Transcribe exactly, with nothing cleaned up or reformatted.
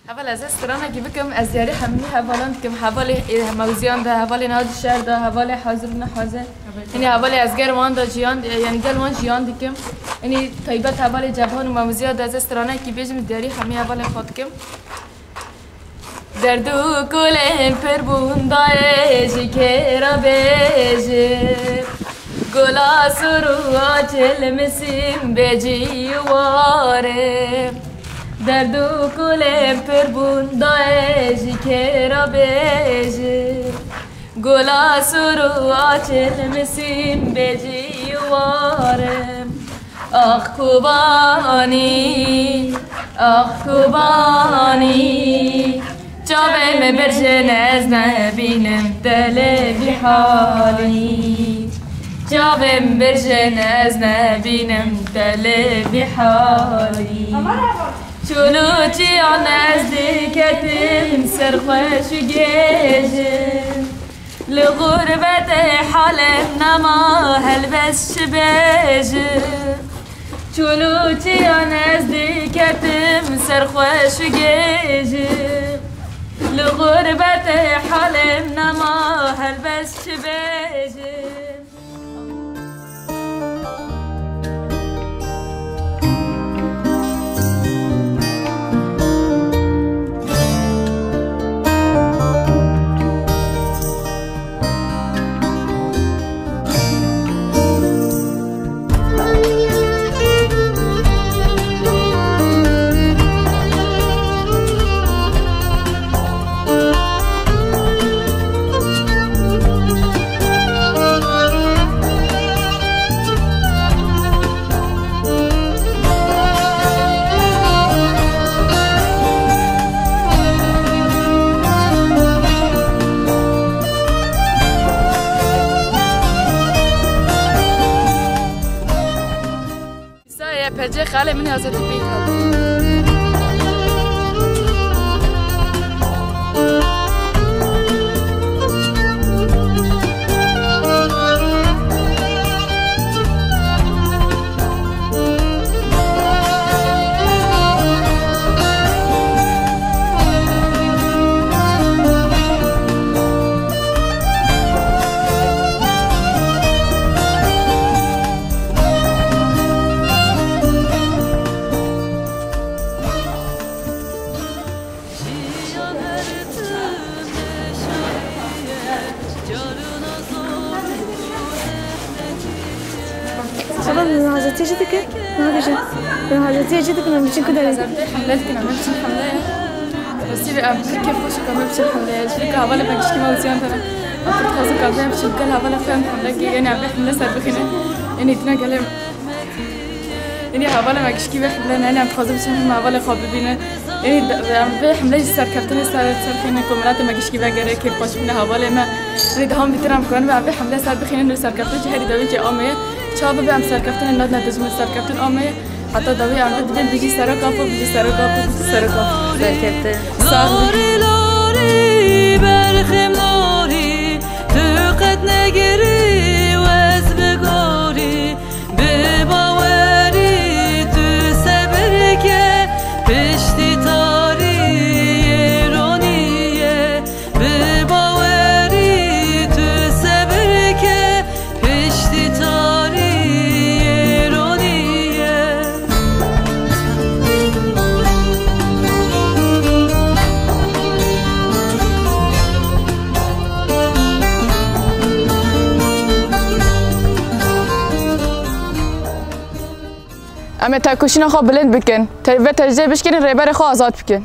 Heval, ez ê stranekî bikim, ez diyarî hemî hevalan dikim. Hevalê, e, Mewziyan de, hevalê niha di şer de, hevalê hazir û nehazir. Yanî hevalê ez gel wan de jiyan, e, yanî gel wan jiyan dikim. Yanî taybet hevalê Cebhan û Mewziya de ez ê stranekî bêjim, diyarî hemî hevalê xwe dikim. Derd û kolên pir bûn dayê ji kê re bêjim. Gola sor û açil misîn bêcî ware. Derd û kolên pir bûn dayê ji kê re bêjim. Gola sor û açil misîn bêcî ware. Ax Kobanî, ax Kobanî, çavê min birjin ez nebînim te lê vî halî. Çavê min birjin ez nebînim te lê vî halî. Çûn û çiyan ez diketim ser xweş û gêjim. Li xurbetê halê nema helbest çi bêjim. Çûn û çiyan ez diketim ser xweş û gêjim. Li xurbetê halê nema helbest çi bêjim. Saye pecê xalê min hazir dibî. Xala, bi hazirtiyê jî dike? Niha bêje. Bi hazirtiyê jî dikin, em biçin ku derê? Hazirtiyê hemle dikin, em biçin hemle. Rastî em pir kêfxweş û em biçin hemle. Ji ber ku hevalê me gişkî me û ziyan tene. Em pir dixwazin ku em biçin gel hevalê xwe em hemle ki, yanî em vê hemle ser bixînin. Yanî dina gelê Yanî hevalê me gişkî vê hemle neyne, em dixwazin biçin hemle hevalê xwe bibînin. Yanî de-, em vê hemleyê ji serkeftinê ser, ser xîne ku miletê me gişkî vegere, kêfxweş bîne hevalê me. Yanî daha bîtir em karin em vê hemlê ser bixînin û serkeftin ji herî dawî jî ameye. Çawa bibe em serkeftinê nadine dijmin, serkeftin ameye. Heta dawî em dibin bijî Serok Apo, bijî Serok Apo, bijî Serok Apo. Serkeftin. Sağ olun. Lorî, lorî, berxêm lorî, tu qet negirî û ez bi gorî. Bi bawerî tu sebir ke, piştî tarî yê ronî ye. Bi bawerî tu sebir ke, piştî tarî yê ronî ye. Em ê tekoşîna xwe bilind bikin. Te-, vê tecrê bişkînin, rêberê xwe azad bikin.